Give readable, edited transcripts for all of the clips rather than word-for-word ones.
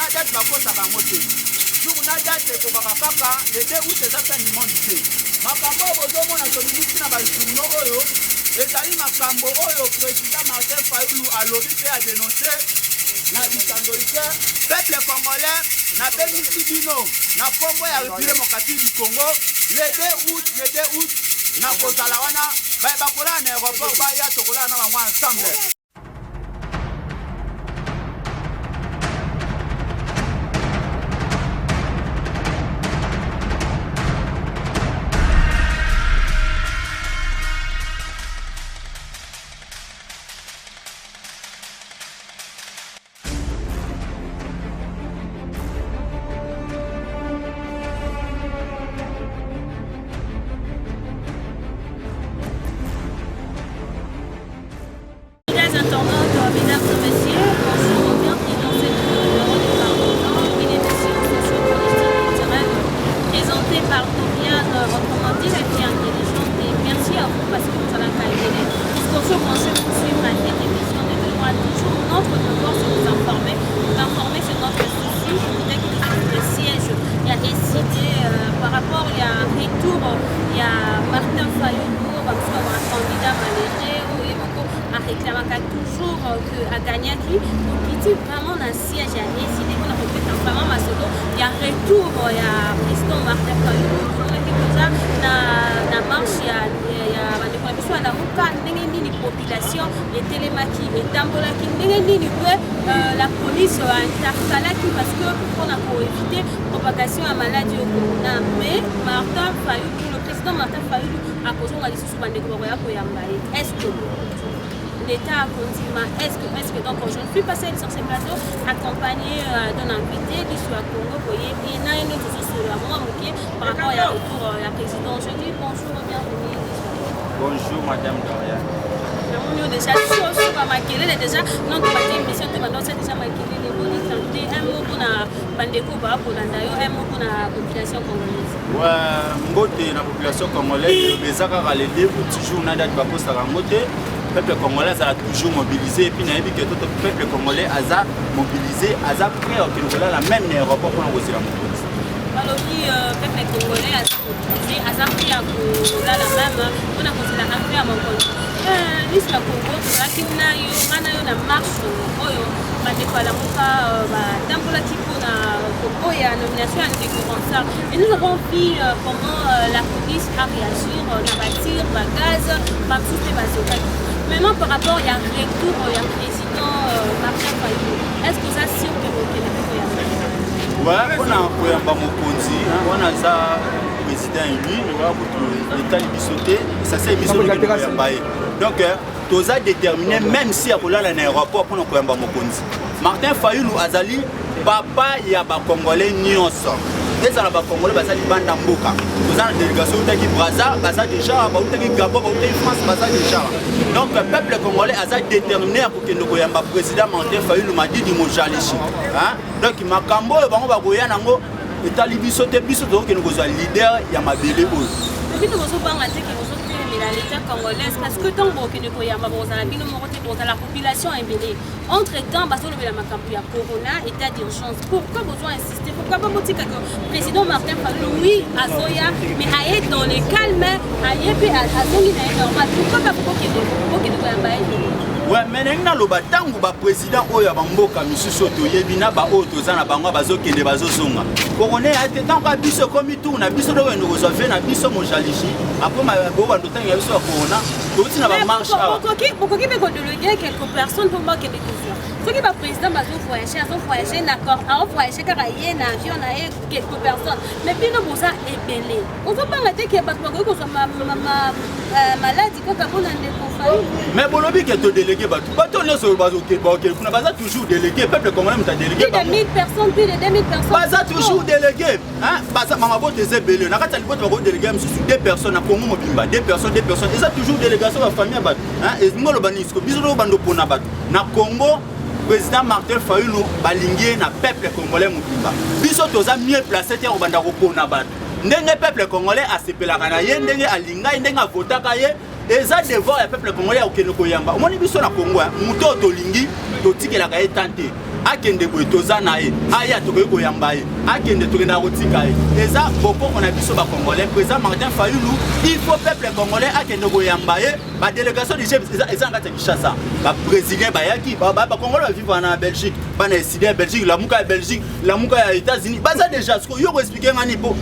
na date bakosaka yango te. Jour na date ekokaka kaka le 2 août, eza fin du monde te. Makambo oyo bozomona tobimisi na bajournaux oyo ezali makambo oyo président Martin Fayulu alobi mpe adénonce na bisanzoli te. Peuple congolais, nabengisi bino na nkombo ya République démocratique du Congo le 2 août, le 2 août nakozala wana. Baye bakolala na aéroport, baya, tokolala na bango ensemble. Chers internautes, mesdames et messieurs, bonjour, bienvenue dans cette numéro de Parlement, une émission socio-politique culturelle présentée par Doriane, autrement dit la fille intelligente. Et merci à vous parce que vous avez calculé. Puisqu'on se branche pour suivre cette émission de loin, toujours notre devoir, c'est de vous informer. Vous informer, c'est notre souci. Peut-être que le siège, il y a décidé par rapport, il y a un retour, il y a Martin Fayulu, un candidat malheureux, oyo moko aréclamaka toujours que agagnaki. Tokiti vraiment na siège ya ECiDé mpona kopeta vraiment masolo ya retour ya président Martin Fayulu. Tomonaki toza na marche ya bandeko na biso ya Lamuka, ndenge nini population etelemaki, etambolaki, ndenge nini mpe la police intercalaki parce que mpona koéviter propagation ya maladie oyo corona. Mais Martin Fayulu, le président Martin Fayulu akozonga lisusu, bandeko bakoya koyamba ye. Est ce que l'État akondima? Est-ce que donc je ne suis pas seule sur ce plateau, accompagné d'un invité du à Congo boyebi na ye nde tozosolola mwa moke par rapport ya retour ya président. Je dis bonjour, bienvenue. Bonjour, madame Dorian. Namoni oyo déjà soso bamakelele déjà. Non, tobandi émission te, bandosa déjà makelele. Boni santé? Un mot mpona bandeko baakolanda yo, un mot mpona population congolaise. Ouais, mbote na population congolaise. Eza kaka le 2 août, jour na date bakosaka yango te. Peuple congolais azala toujours mobilisé. Et puis nayebi ke toto peuple congolais aza mobilisé, aza prêt akende kolala même na aéroport mpona kozela mokonzi. Balobi peuple congolais aza mobilisé, aza prêt ya kolala même mpona kozela arrivée ya mokonzi. Liso ya Congo, tozalaki na yo, nga na yo, na marche oyo bandeko ya Lamuka batambolaki mpona koboya nomination ya ndeko Ronsard, et nous avons vu comment la police a réagi na batirs, bagaz, bamisusu mpe bazokaki. Maintenant, par rapport ya retour ya président Martin Fayulu, est ce que oza sûr que bokende mpe koyamba? Ouais, mpona koyamba mokonzi wana, aza président élu, wana kutu etali biso te. Esase biso tokende koyamba ye. Donc toza déterminé, même si akolala na aéroport mpona koyamba mokonzi. Martin Fayulu azali papa ya bacongolais nyonso, ezala bacongolais baza libanda mboka. Toza na délégation eutaki Braza, baza déjà, bautaki Gabon, bautaki France, baza déjà. Donc peuple congolais aza déterminé ya kokende koyamba président Martin Fayulu Madidi Mojalishi. Donc makambo oyo bango bakoya nango etali biso te. Biso tokokende kozwa leader ya mabele oyo. Bino bozobanga te ke bozotelemela l'état congolaise? Parce que ntango bokende koyamba, bokozala bino moko te, bokozala population ebele. Entre temps bazolobela makambo ya corona, état d'urgence. Pourquoi besoin insister? Pourquoi pas botika que président Martin Fayulu, oui, azoya, mais aye dans le calme, aye mpe azongi na ye normal? Pourquoi pas bokende koyamba ye? Ouais, mais ndenge naloba, ntango baprésident oyo ya bamboka misusu oyo toyebi na baoyo toza na bango bazokende, bazozonga, korona ya te. Ntango ka biso ekomi tour na biso, tokende kozwa ve na biso Mojalisi. Apres boyo bando ntango ya biso ya corona, touti na bamarche awa. Bokoki mpe kodéléguer quelques personnes mpo bakende kozwa. Soki baprésident bazovoyage, azovoyage na aovoyage kaka ye na avion na ye, quelques personnes, mais bino boza ebele. Ozobanga te ke bato bakoki kozwa maladie kaka mpona ndeko Fayulu? Mais bolobi ke todéléguer bato. Bato nyonso bakokende kuna baza toujours délégué. Peuple congolais moto adélégué. Plus de 1000 personnes, plus de 2000 personnes. Baza toujours délégué. Baza mama bote eza ebele. Na kati ya libota bakodéléguer mosusu deux personnes. Na Kongo mobimba, deux personnes, deux personnes, eza toujours délégation. Bafamille ya bato elingi oloba nini? Siko biso tokobanda opona bato na Congo. Président Martin Fayulu balingi ye na peuple congolais mobimba. Biso toza mieux placé te kobanda kopona bato. Ndenge peuple congolais asepelaka na ye, ndenge alinga ye, ndenge avotaka ye, eza devoir ya peuple congolais ya kokende koyamba. Omoni, biso na Congo, moto oyo tolingi, totikelaka ye tan te. Akende boye, toza na ye. Aya, tokoki koyamba ye. Akende, tokendaka kotika ye. Eza bokoko na biso bacongolais. Président Martin Fayulu, il faut peuple congolais akende koyamba ye. Badélégation du chef eza na kati ya Kinshasa. Babrésilien bayaki, bacongolais bavivre na Belgique, bana ECiDé ya Belgique, Lamuka ya Belgique, Lamuka ya États-Unis baza déjà. Siko yo koexpliquer ngani po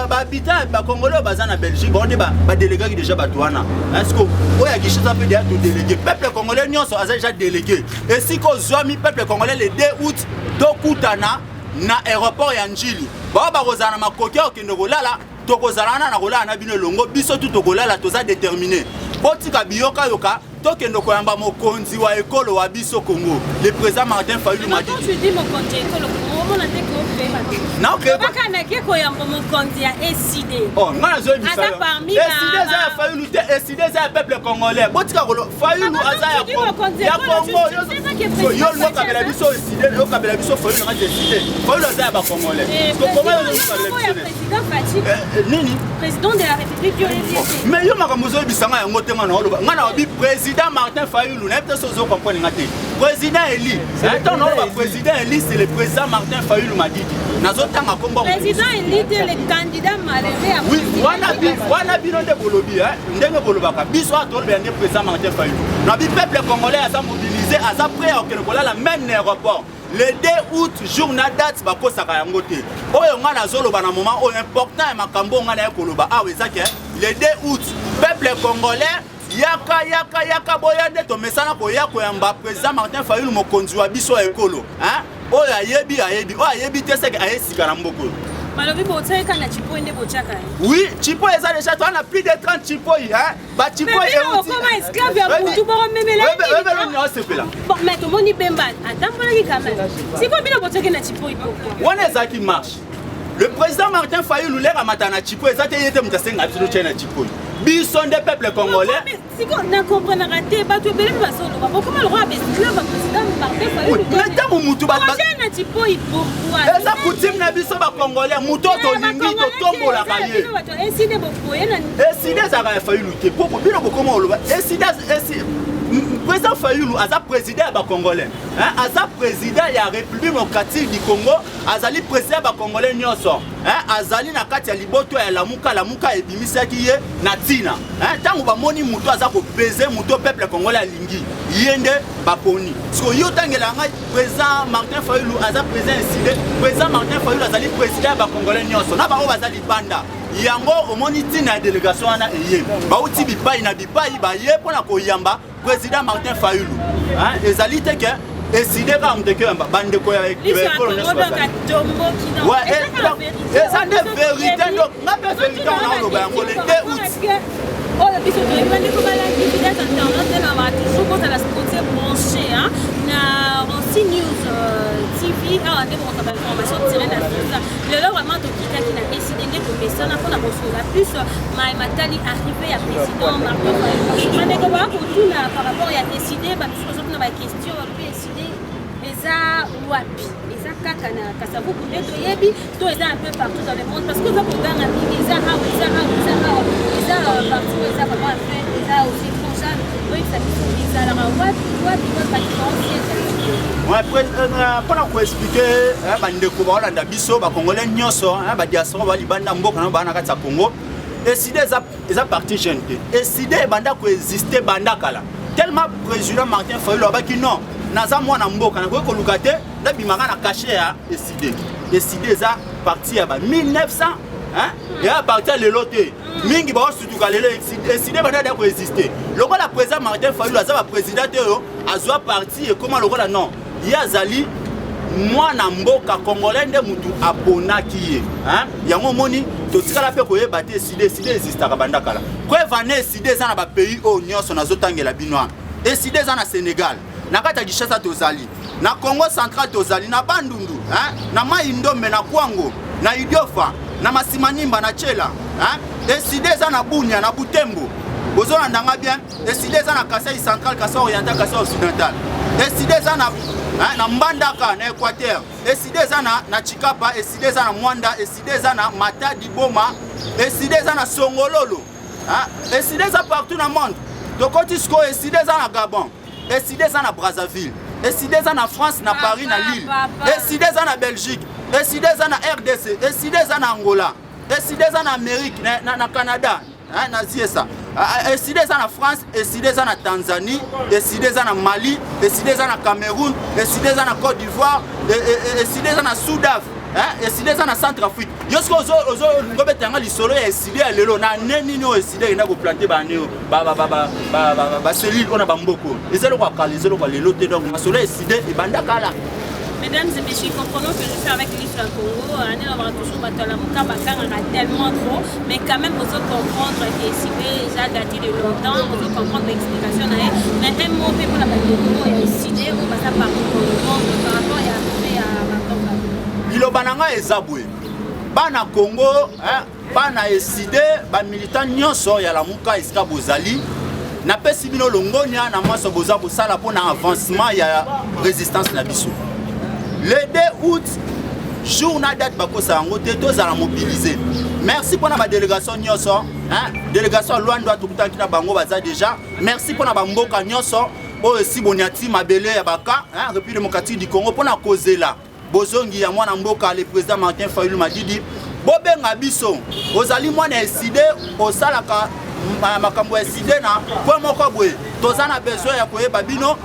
bahabitant bacongolais oyo baza na Belgique, bango nde badélégaki déjà bato wana. Siko oyo ya Kinshasa mpe deya todélégué. Peuple congolais nyonso aza déjà délégué. Esika ozwami, peuple congolais, le 2 août tokutana na aéroport ya Njili. Bao bakozala na makoki ya kokende kolala, tokozala wana na kolala na bino elongo. Biso tu tokolala, toza déterminé. Botika biyokayoka, tokende koyamba mokonzi wa ekolo wa biso Congo, le président Martin Fayulu Madidi. Tu dis mokonzi ya ekolo Congo, omona te ko nake koyamba mokonzi ya ECiDé. Oh, nga nazoyebisa, ECiDé eza ya Fayulu te, ECiDé eza ya peuple congolais. Botika kolo Fayulu aza ya Congo. Yo lingo okabela biso ECiDé, okabela biso Fayulu na kati ECiDé. Fayulu aza ya bacongolais. Nini? Président de la République, yo yebi. Mais yo makambo ozoyebisa nga yango te. Nga na oloba, nga na obi président Martin Fayulu, nayebi te so ozocomprendre nga te. Président élu, ntango naoloba président élu, c'est le président Martin Fayulu Madidi. Nazotanga kombo. Président élu te, le candidat malheureux. Oui, wana bino nde bolobi ndenge bolobaka. Biso awa tolobela nde président Martin Fayulu. Na bi peuple congolais aza mobilisé, aza prêt ya kokende kolala même na aéroport le 2 août, jour na date bakosaka yango te. Oyo ngai nazoloba na moment oyo, important ya makambo oyo ngai naye koloba awa eza ke le 2 août, peuple congolais, yaka, yaka, yaka, boya nde tomesana koya koyamba président Martin Fayulu, mokonzi wa biso ya ekolo. Oyo ayebi ayebi, oyo ayebi te seke aye sika na mboka oyo. Balobi botiaka na Chipoi nde botiaka. Oui, Chipoi eza déjà, toa na plus de 30 Chipoi. Bachipoi. Okoma esclave ya mutu, bokomemela. Osepela. Bon, mais tomoni Bemba atambolaki quand même. Sikoyo bino botiaki na Chipoi, pourquoi? Wana ezalaki marche. Le président Martin Fayulu, lere amata na Chipoi, eza te ye te moto asenga biso totyai na Chipoi. Biso nde peuple congolais. Siko nakomprenaka te, bato ebele mpe bazoloba bokoma lokola baesclave ya président Martin Fayulu. Mais ntango mutu na Chipoi, pourquoi? Eza coutume na biso bacongolais, motu oyo tolingi totombolaka ye. ECiDé bokoye na ECiDé ezalaka ya Fayulu te. Po bino bokoma oloba ECiDé, président Fayulu aza président ya bacongolais, aza président ya République démocratique du Congo, azali président ya bacongolais nyonso. Azali na kati ya liboto ya Lamuka. Lamuka ebimisaki ye na ntina ntango bamoni moto aza kopese, moto peuple congolais alingi, ye nde baponi. Siko yo otangela ngai président Martin Fayulu aza président ECiDé. Président Martin Fayulu azali président ya bacongolais nyonso na bango baza libanda. Yango omoni ntina ya délégation wana eye, bauti bipai na bipai, baye mpona koyamba président Martin Fayulu. Ezali te ke ECiDé kaka moto ekeyamba bandeko ya ekolo nyonso. Eza nde vérité. Donc nga mpe vérité wana oloba yango le 2 août. Oyo biso toyebi, bandeko balandi, fidèles internautes na toujours kozala scotché, branché na Ronsi News TV. Awa nde bokozwa bainformation tiré na source. Lelo vraiment tokitaki na ECiDé nde tomesana mpona kosola plus matali arrivé ya président Martin Fayulu. Bandeko baa kotuna par rapport ya ECiDé, bamisusu bazotuna baquestion, balobi ECiDé eza wapi? Eza kaka na Kasavubu nde toyebi to eza un peu partout dans le monde? Parce que eza koganga mingi, eza awa, eza awa, eza awa, eza partout, eza vraiment un peu, eza aussi étrange. Oyebisa biso ezalaka wapi, wapi, wapi, badifférence Mpona koexpliquer bandeko baolanda biso, bacongolais nyonso, badiaspora, balibanda mboka na baa na kati ya Congo, ECiDé eza parti jeune te. ECiDé ebanda koexiste banda kala. Tellement président Martin Fayulu abaki non, naza mwana mboka, nakoki koluka te nabimaka na cachet ya ECiDé. ECiDé eza parti ya ba 1900, eya parti ya lelo te. Mingi baosutuka lelo, ECiDé banda da koexiste. Lokola président Martin Fayulu aza baprésident te oyo azwa parti ekóma lokola, non, ye azali mwana mboka congolais nde mutu aponaki ye. Yango omoni totikala mpe koyeba te. ECiDé, ECiDé existaka banda kala. Preuve ane, ECiDé eza na bapays oyo nyonso nazotangela bino wana. ECiDé eza na Sénégal, na kati ya Kinshasa tozali, na Congo central tozali, na Bandundu, na Mai Ndombe, na Kwango, na Idiofa, na Masimanimba, na Tshela. ECiDé eza na Bunia, na Butembo. Bozolanda nga bien? ECiDé eza na Kasai central, Kasai oriental, Kasai occidental. ECiDé eza na Mbandaka, na Équateur. ECiDé eza na Tshikapa. ECiDé eza na Mwanda. ECiDé eza na Matadi Boma. ECiDé eza na Songololo. ECiDé eza partout na monde. Tokoti sikoyo, ECiDé eza na Gabon, ECiDé eza na Brazzaville. ECiDé eza na France, na Paris, na Lille. ECiDé eza na Belgique, ECiDé eza na RDC, ECiDé eza na Angola, ECiDé eza na Amérique, na Canada, na ziesa. ECiDé eza na France, ECiDé eza na Tanzanie, ECiDé eza na Mali, ECiDé eza na Cameroun, ECiDé eza na Côte d'Ivoire, ECiDé eza na Sudaf, ECiDé eza na Centrafrique. Yo soki ozolinga obeta yanga lisolo ya ECiDé ya lelo, na ne nini oyo ECiDé ekenda koplanter bane oyo bacellules oyo na bamboka oyo? Eza eloko ya kala, eza eloko ya lelo te. Donc masolo ya ECiDé ebanda kala. Mesdames et messieurs, comprenons que je suis avec Liso ya Congo. Année, on va toujours battre la mouka bakanga tellement trop, mais quand même, vous comprendre que ECiDé déjà daté de longtemps, vous comprendre l'explication. Mais un mot pour la bandeko ya ECiDé, on va ça partout dans le monde par rapport à arriver à Martin. Liloba na ngai eza boye: bana Congo, bana ECiDé, bamilitant nyonso ya Lamuka, esika bozali, napesi bino longonia na mwasi boza kosala mpona avancement ya résistance na biso. Le 2 août, jour na date bakosa yango te, tozala mobilisé. Merci mpona badélégation nyonso, délégation ya Lwando tokutanaki na bango, baza déjà. Merci mpona bamboka nyonso oyo esi boniati mabele ya baka République démocratique du Congo mpona kozela bozongi ya mwana mboka, le président Martin Fayulu Madidi. Bobenga biso. Ozali mwana ECiDé, osalaka makambo ya ECiDé na point moko boye, toza na besoin ya koyeba bino.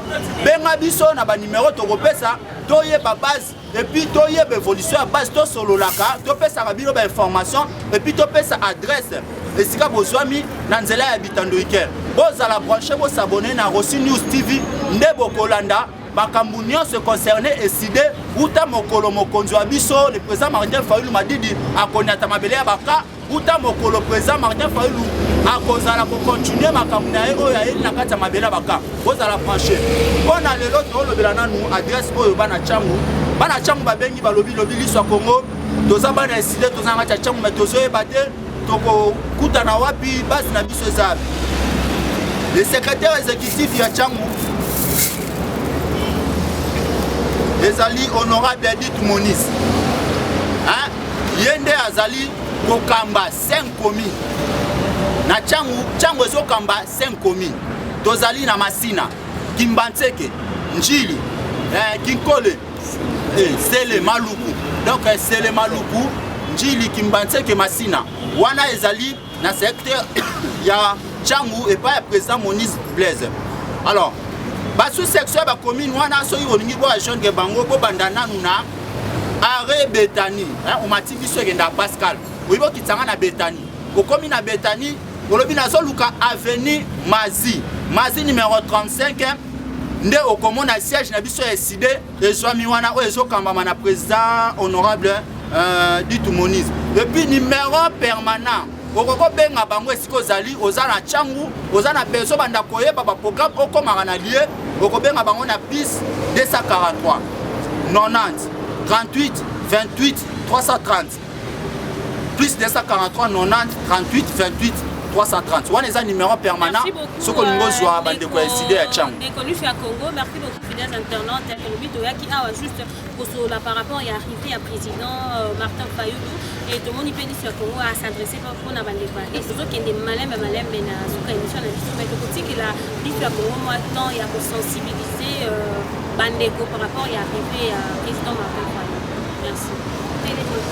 Benga biso na banimero tokopesa, toyeba base et puis toyeba évolution ya base. Tosololaka, topesaka bino bainformation et puis topesa adresse esika bozwami na nzela ya bitando iker. Bozala branché, bos'abonner na Rossi News TV nde bokolanda makambo nyonso concerne ECiDé uta mokolo mokonzi wa biso, le président Martin Fayulu Madidi, akoniata mabele ya baka, uta mokolo président Martin Fayulu akozala kocontinuer makambo na ye oyo ayeli na kati ya mabele ya baka. Bozala branché. Mpo na lelo, toolobela nanu adresse oyo bana Tshangu. Bana Tshangu babengi, balobi lobi Liso ya Congo, toza bana ECiDé, toza na kati ya Tshangu, me tozoyeba te tokokutana wapi, base na biso eza wapi. Le secrétaire exécutif ya Tshangu ezali honorable Edith Monis. Ye nde azali kokamba 5 commune na Tshangu. Tshangu ezokamba 5 commune. Tozali na Masina, Kimbanseke, Ndjili, Kinkole, Sele Maluku. Donc Sele Maluku, Ndjili, Kimbanseke, Masina, wana ezali na secteur ya Tshangu epai ya président Monis Blaise. Alors basous-section ya bacommune wana, soki olingi boajoindre bango, bobanda nanu na arrêt Betani. Omati biso ekenda Pascal, oyebi, okitanga na Betani, okomi na Betani, olobi nazoluka avenue Mazi, Mazi numéro 35, nde okomona siège na biso ya ECiDé ezwami wana, oyo ezokambama na président honorable Ditu Monis. Et puis numéro permanent okoki kobenga bango esika ozali, oza na Tshangu, oza na besoin banda koyeba baprogramme, okomaka na lie, okobenga bango na plus 243 90 38 28 330, plus 243 90 38 28 330. Wana eza numéro permanent soki olingi ozwa bandeko ya ECiDé ya Tshangu. Ndeko Liso ya Congo, merci beaucoup. Fidèles internautes, tolobi toyaki awa juste kosolola par rapport ya arrivée ya président Martin Fayulu et tomoni mpe Liso ya Congo as'adresse mpona bandeko ya tozokende malembe malembe na suka émission na biso, mais tokotikela Liso ya Congo mwa temps ya kosensibiliser bandeko par rapport ya arrivée ya président Martin Fayulu. Merci. Téléphone.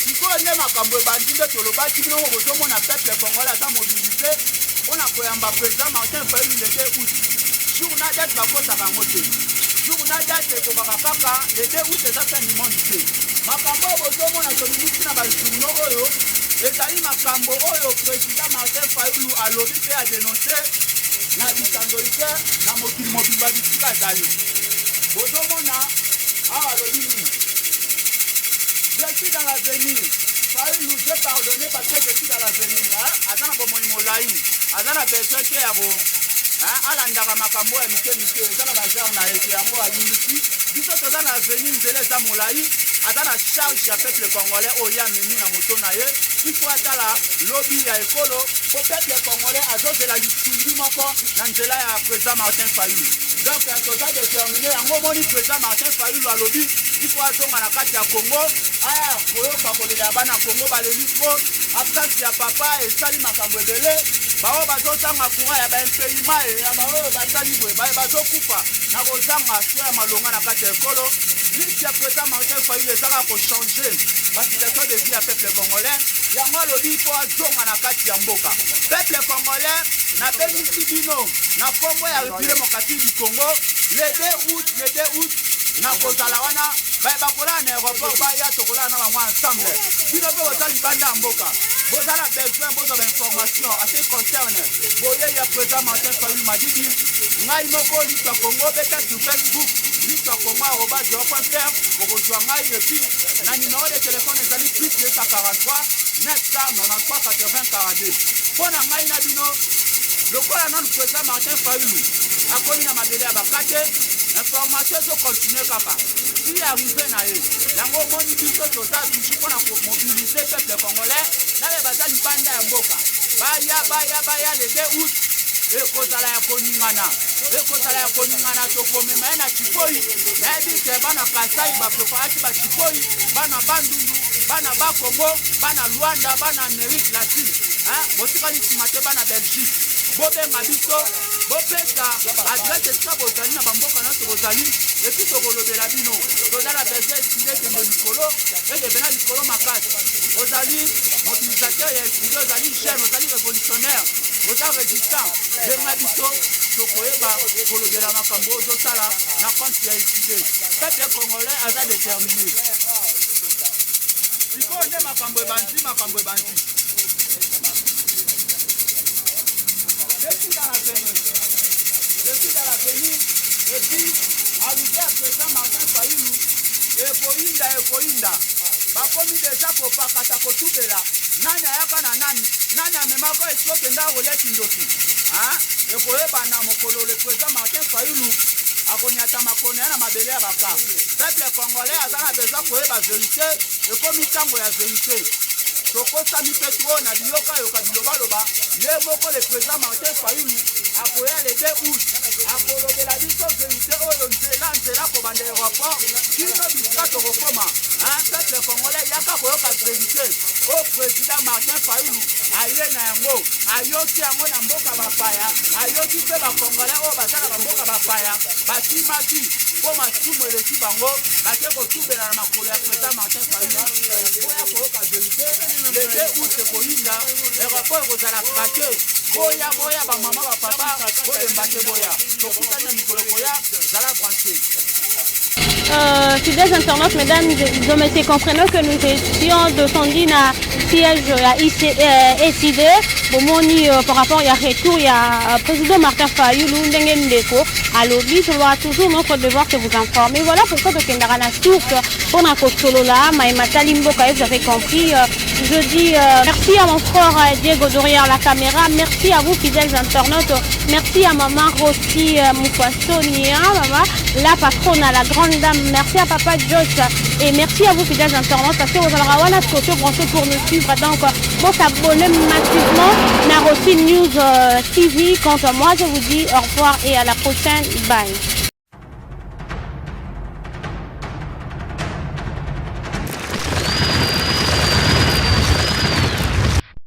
Sikoyo nde makambo ebandi. Nde tolobaki bino, bozomona peuple congolais aza mobilisé mpona koyamba président Martin Fayulu le 2 août. Jour na date bakosaka yango te, jour na date ekokaka kaka le 2 août, eza fin du monde te. Makambo oyo bozomona tolingisi na bajournaux oyo ezali makambo oyo président Martin Fayulu alobi mpe adénonce na bitandoli te na mokili mobimba bisika azali. Bozomona awa alobi nini? "Je suis dans l'avenir. Fayulu, j'ai pardonné parce que je suis dans l'avenir." Aza na bomoi molai, aza na besoin te ya bo alandaka makambo ya mike mike, eza na bagenre na ye te. Yango alimbisi biso, toza na avenir, nzela eza molai. Aza na charge ya peuple congolais oyo ye amemi na moto na ye. Il faut atala lobi ya ekolo, po peuple congolais azozela lisungi moko na nzela ya président Martin Fayulu. Donc toza déterminé. Yango omoni président Martin Fayulu alobi il faut azonga na kati ya Congo, aya koyoka kolela ya bana Congo. Baleli trop, absence ya papa esali makambo ebele. Baoyo bazozanga courant ya baimpayement ya baoyo basali boye, baye bazokufa na kozanga soin ya malonga na kati ya ekolo. Liste ya président Martin Fayulu ezaka kochanger basituation de vie ya peuple congolais. Yango alobi mpo azonga na kati ya mboka. Peuple congolais, nabengisi bino na nkombo ya République démocratique du Congo le 2 août. Le 2 août nakozala wana. Baye bakolala na aéroport, baya, tokolala na bango ensemble. Bino mpe boza libanda ya mboka, boza na besoin bozwa bainformation à ce qui concerne boyei ya président Martin Fayulu Madidi, ngai moko Liso ya Congo, beta sur Facebook lisoyacongo@fr, okozwa ngai. Et puis na numéro de téléphone ezali +243 993 80 42. Mpo na ngai na bino, lokola nanu président Martin Fayulu akomi na mabele ya bakate, information ezocontinuer kaka ti arrivée na ye. Yango omoni biso toza toujours mpona komobiliser peuple congolais na be baza libanda ya mboka. Baya, baya, baya le 2 août. Ekozala ya koningana, ekozala ya koningana. Tokomema ye na chipoi. Nayebi ke bana Kasai bapreparaki bachipoi, bana Bandundu, bana Bakongo, bana Lwanda, bana Amérique latine, botikali nsima te. Bana Belgique, bobenga biso, bopesa adresse esika bozali na bamboka nyonso bozali, et puis tokolobela bino. Toza na besoin ECiDé ekende likolo, ekende na likolo makasi. Ozali mobilisateur ya ECiDé, ozali jeune, ozali révolutionnaire, oza résistant, benga biso, tokoyeba kolobela makambo ozosala na compte ya ECiDé. Peuple congolais aza déterminé. Sikoyo nde makambo ebandi, makambo ebandi. Je suis dans l'avenir, je suis dans l'avenir. Et puis arrivé à président Martin Fayulu, ekoyinda, ekoyinda. Bakomi déjà kopakata, kotubela nani ayaka na nani, nani amemaka esika okenda kolia kindoki. Ekoyebana mokolo le président Martin Fayulu akonyata makolo ya na mabele ya baka. Peuple congolais aza na besoin koyeba vérité. Ekomi ntango ya vérité. Tokosami mpe trop na biyokayoka, bilobaloba. Ye moko le président Martin Fayulu akoya le 2 août, akolobela biso vérité oyo nzela nzela kobanda aéroport kino bisika tokokoma. Peuple congolais, yaka koyoka vérité oyo président Martin Fayulu aye na yango. Ayoki yango na mboka bapaya, ayoki mpe bacongolais oyo baza na bamboka bapaya bakimaki mpo masumu eleki bango, bake kotubela na makolo ya président Martin Fayulu. Boya koyoka vérité le 2 août. Ekoyinda, aéroport ekozala krake. Boya, boya, bamama, bapapa, bolemba te, boya. Tokutani na mikolo koya, zala branché. Fidèles internautes, mesdames et messieurs, comprenez que nous étions descendus na siège ya ECiDé. Bomoni par rapport ya retour ya président Martin Fayulu, ndenge ndeko alobi, tolobaka toujours, notre devoir c'est vous informer. Voilà pourquoi tokendaka na source mpona kosolola mayema tali mboka. Vous avez compris. Je dis merci à mon frère Diego derrière la caméra. Merci à vous, fidèles internautes. Merci à maman Rossi Mukwasonia, maman la patronne, la grande dame. Merci à papa Josh et merci à vous, fidèles internautes, parce que vous allez avoir la branché pour nous suivre. Donc bon, s'abonner massivement na Rossi News TV. Quant à moi, je vous dis au revoir et à la prochaine. Bye.